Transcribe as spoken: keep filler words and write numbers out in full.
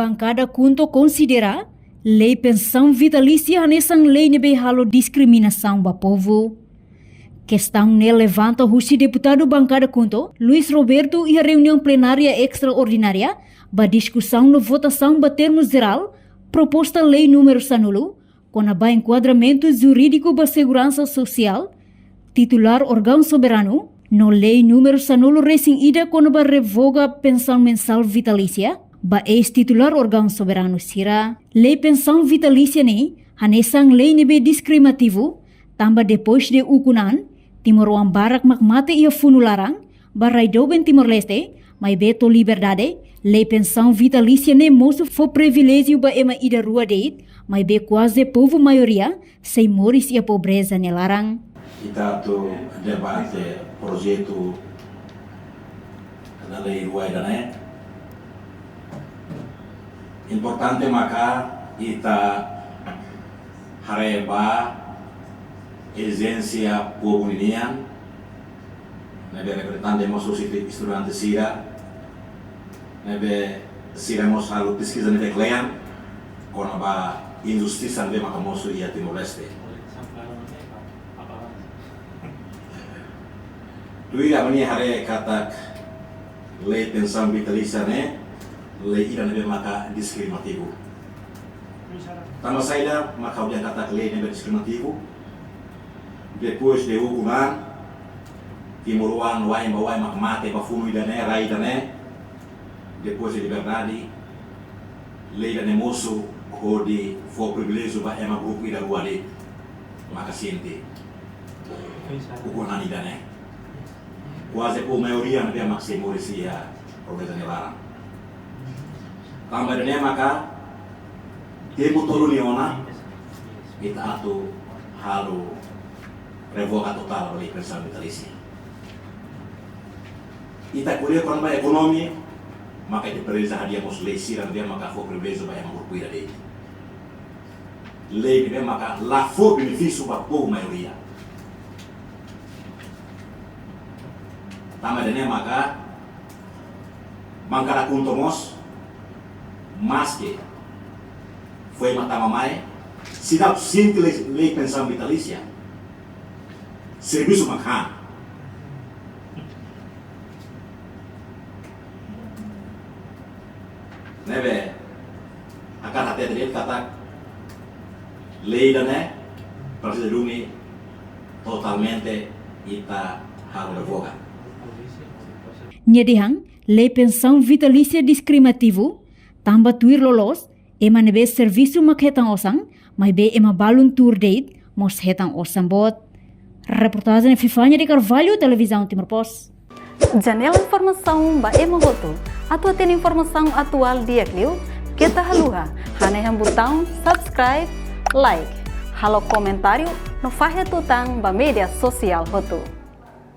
Bankada KHUNTO konsidera lei pensaun vitalísia hanesan lei ne'ebé halo diskriminasaun ba povu. Kestaun ne'e levanta husi deputadu bankada KHUNTO, Luis Roberto, iha reuniaun plenária estraordinária ba diskusaun no votasaun ba termu jerál proposta lei númeru sanulu, kona-ba enkuadramentu jurídiku ba seguransa sosiál, titulár órgaun soberanu, no lei númeru sanulu resin ida kona-ba revoga pensaun mensál vitalísia ba eis-titulár órgaun soberanu sira. Lei pensaun vitalísia ne'e hanesan lei ne'ebé diskriminativu, tanba depois de ukun-an, timoroan barak mak mate iha funu laran, ba rai doben Timor-Leste, maibé to'o liberdade, lei pensaun vitalísia ne'e mosu fó priviléjiu ba ema ida-rua de'it, maibé kuaze povu maioria sei moris iha pobreza nia laran. Ita atu debate projetu da lei rua ida-ne'e. Importante maka ita haree ba ezijénsia povu ninian, ne'ebé reprezentante mós husi estudante sira, ne'ebé sira mós halo peskiza ne'ebé kle'an kona-ba injustisa ne'ebé maka mosu iha Timor-Leste. Tuir ami-nia haree katak lei pensaun vitalísia ne'e lei ida ne'ebé maka diskriminativu. Tanba saida maka ha'u dehan katak lei ne'ebé diskriminativu? Depois de ukun-an, timoroan wa'in ba wa'in mak mate ba funu ida-ne'e, rai ida-ne'e. Depois de liberdade, lei ida-ne'e mosu hodi fó priviléjiu ba ema grupu ida-rua de'it maka sente ukun-an ida-ne'e. Kuaze povu maioria ne'ebé mak sei moris iha pobreza nia laran. Tanba ida-ne'e maka tempu tolu nia ona ita atu halo revoga totál ba lei pensaun vitalísia. Ita ko'alia kona-ba ekonomia, maka ita presiza hadi'a mós lei sira ne'ebé maka fó priviléjiu ba ema grupu ida de'it. Lei ne'ebé maka la fó benefísiu ba povu maioria. Tanba ida-ne'e maka bankada KHUNTO mós, maske foin mak tama mai, seidauk sente lei, lei pensaun vitalísia, servisu mak han. Ne'ebé hakarak hatete de'it katak lei ida-ne'e presiza duni totalmente ita halo revoga. Nia dehan lei pensaun vitalísia diskriminativu, tanba tuir loloos, ema ne'ebé servisu mak hetan osan, maibé ema balun tuur de'it mós hetan osan boot. Reportajen Epifania de Carvalho, Televizaun Timor Post. Janela informasaun ba ema hotu. Atu hatene informasaun atuál di'ak liu, keta haluha hanehan butaun subscribe, like, halo komentáriu no fahe tutan ba média sosiál hotu.